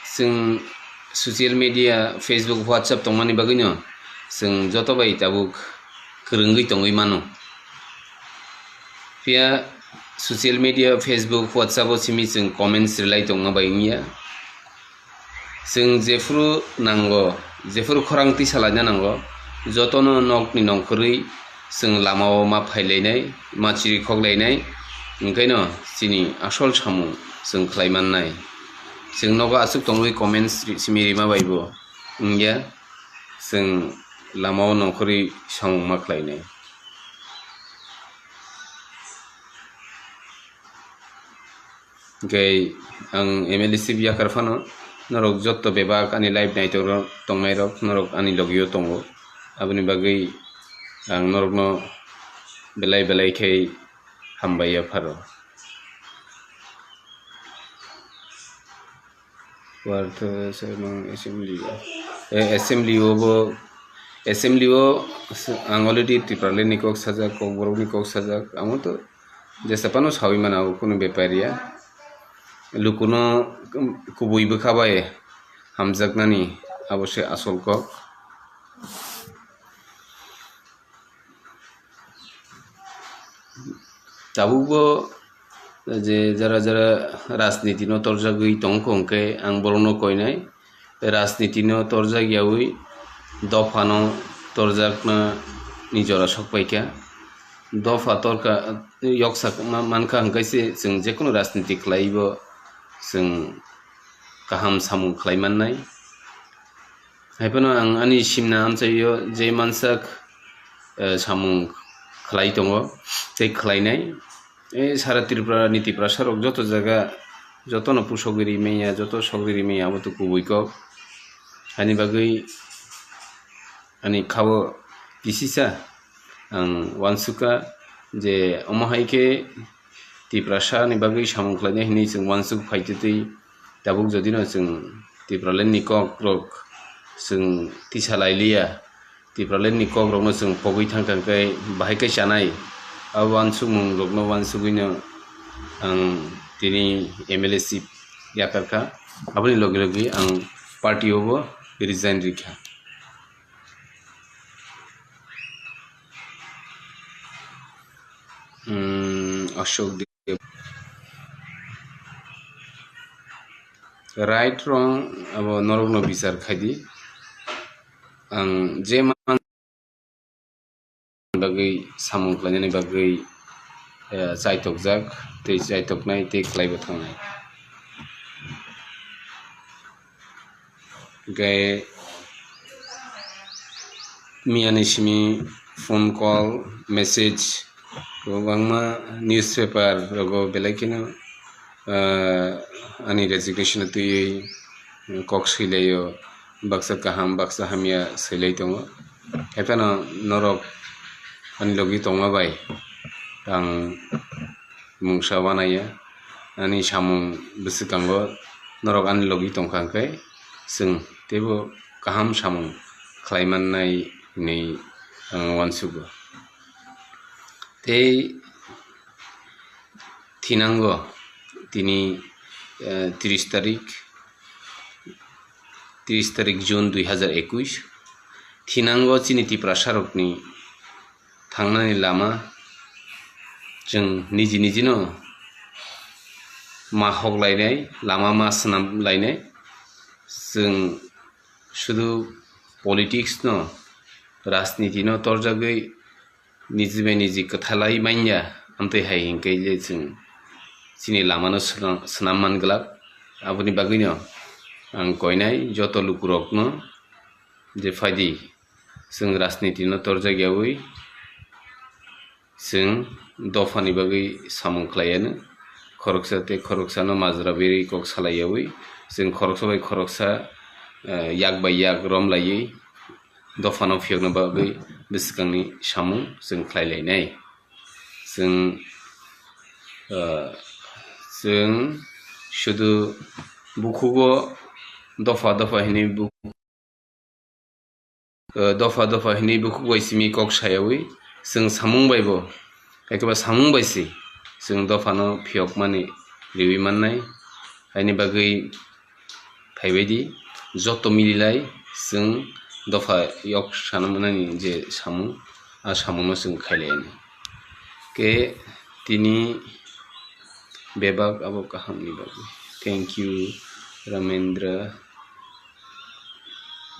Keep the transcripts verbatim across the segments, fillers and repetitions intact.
Chwng social media, Facebook, WhatsApp tongmani bagwino chwng joto bai tabuk kwrwngwi tongwi mano. Phiya social media, Facebook, WhatsApp o simi chwng comments rwlai tongma bai wngya. Chwng jephuru nango, jephuru khorang tisa laina nango, jotono nokni nongkhorwi chwng lamao ma phailainai, ma chirikhok lainai, hwnkhaino chini asol samung chwng khlai mannai. Chwng nogo aswk tongwi comments ri-, simi rima bai bo wngya, chwng lamao nongkhorwi samung ma khlainai. Hwnkhe ang M L A chief yakar phano norok jotto bebak ani live naitokro tongnairok norok ani logio tongo. Aboni bagwi ang norokno belai belai khe hambai yapharo. Wartha Sernong Assembly o. Eh, Assembly o bo, Assembly o ang already Tipraland ni kok sajak, Kokborok ni kok sajak, amo to jesa phano sawi mano, abo kunu bepar ya. Lukuno kubui bwkha bai hamjaknani abo se asol kok. Tabukbo je jara jara rajniti no torjagwi tongkha, hwnkhe ang borokno koinai, rajniti no torjak yaui dophano torjakna ni jora sokpaikha. Dopha torkha, yoksa ma-, mankha, hwnkhe se chwng jekunu rajniti khlaibo chwng kaham samung khlai mannai. Haiphano ang ani simna amchaio je mansak, eh, samung khlai tongo tei khlainai. Eh, sara Tripura ni Tiprasa rok joto jaga, jotono pusogwi rimanya, joto sogwi rimanya, abo to kubui kok. Ani bagwi ani khao kisisa ang wansukha je omo hai khe Tiprasa ni bagwi samung khlainai hinwi chwng wansuk phaitwi twi tabuk jodi no chwng Tipraland ni kok rok chwng tisa lailiya, Tipraland ni kok rok no chwng pogwi thangkha hwnkhe bahai khe chanai. Abo wansukmung rok no wansugwi no ang tini M L A chief yakar kha, aboni logi logi ang party o bo resign rikha. Hmm, Ashok Deb. Right, wrong, abo norokno bichar khaidi. Ang je man bagwi samung khlainani bagwi, eh, chaitokjak, tei chaitoknai, tei khlaibo thangnai. Hwnkhe miyani simi phone call, message, kwbangma newspaper rogo belai kheno, ah, ani resignation twiwi kok swilaio, baksa kaham, baksa hamya swilai tongo. Haiphano norok ani logi tongma bai ang mungsa wanaya, ani samung bwswkango norok ani logi tongkha hwnkhe chwng teibo kaham samung khlai mannai hinwi ang uansugo. Tei thinango tini, eh, tris tarik, tris tarik June dui hazar ekush, thinango chini Tiprasarokni thangnani lama chwng niji nijino ma hoklainai, lama ma swnam lainai. Chwng sudu politics no, rajniti no torjagwi niji bai niji kwthalai manya, amtwi hai hinkhe je chwng chini lama no swnam, swnam man glak. Aboni bagwi no ang koinai joto lukurok no je phaidi, chwng rajniti no torjak yaui, chwng dophani bagwi samung khlai anw. Khoroksa tei khoroksano majra berwi kok salai yaui, chwng khoroksa bai khoroksa, eh, yak bai yak rom laiwi dophano phiyokna bagwi bwskangni samung chwng khlai lainai. Chwng, eh, chwng sudu bukhugo dopha dopha hinwi bu-, eh, dopha dopha hinwi bukhuk bai simi kok sayaui chwng samung bai bo, ekeba samung bai se chwng dophano phiyokmani riwi mannai. Haini bagwi phaibaidi, joto mililai chwng dopha yok sana mwnani je samung, a samungno chwng khailaiani. Ke tini bebak abo kahamni bagwi. Thank you, Ramendra.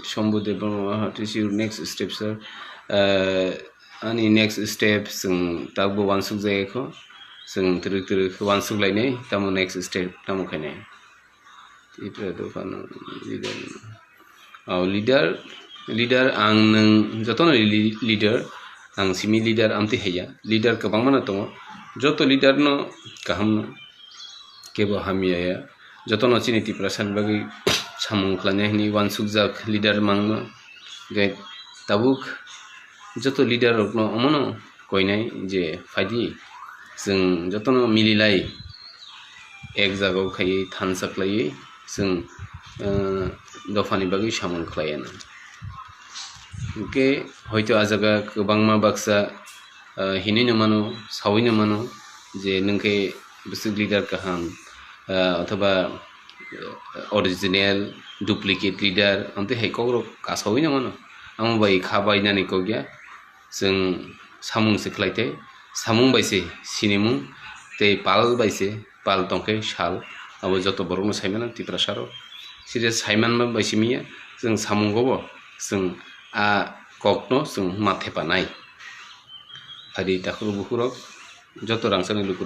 Shambhu Debbarma, what is your next step, sir? Uh, ani next step chwng tabukbo uansuk jaya kho, chwng twrwk twrwk uansuk lainai, tamo next step tamo khainai. Tipra dophano leader. Oh, leader, leader ang nwng jotono li-, leader, ang simi leader amtwi haiya. Leader kwbangmano tongo. Joto leader no kaham no, kebo hamya ya. Jotono chini Tiprasa ni bagwi samung khlainai hwnwi uansukjak leader mangno. Hwnkhe tabuk joto leader rokno omono koinai je phaidi, chwng jotono mililai ek jagao khaiwi thansa khlaiwi chwng, eh, dophani bagwi samung khlaiya na. Hwnkhe hoito a jaga kwbangma baksa, eh, hinwi no mano, sawi no mano je nwng khe bwswk leader kaham, eh, othoba, eh, original, duplicate leader, amtwi hai kokrok kasawi no mano. Amo bai kha bainani kok ya. Chwng samung se khlai tei, samung bai se sinimung tei pal bai se pal tong khe sal, abo joto borokno sai mano Tiprasa rok. Side sai manma bai simi ya, chwng samungo bo chwng a kokno chwng ma thepa nai. Phadi takhuk bukhuk rok, joto rangchakni lukurok.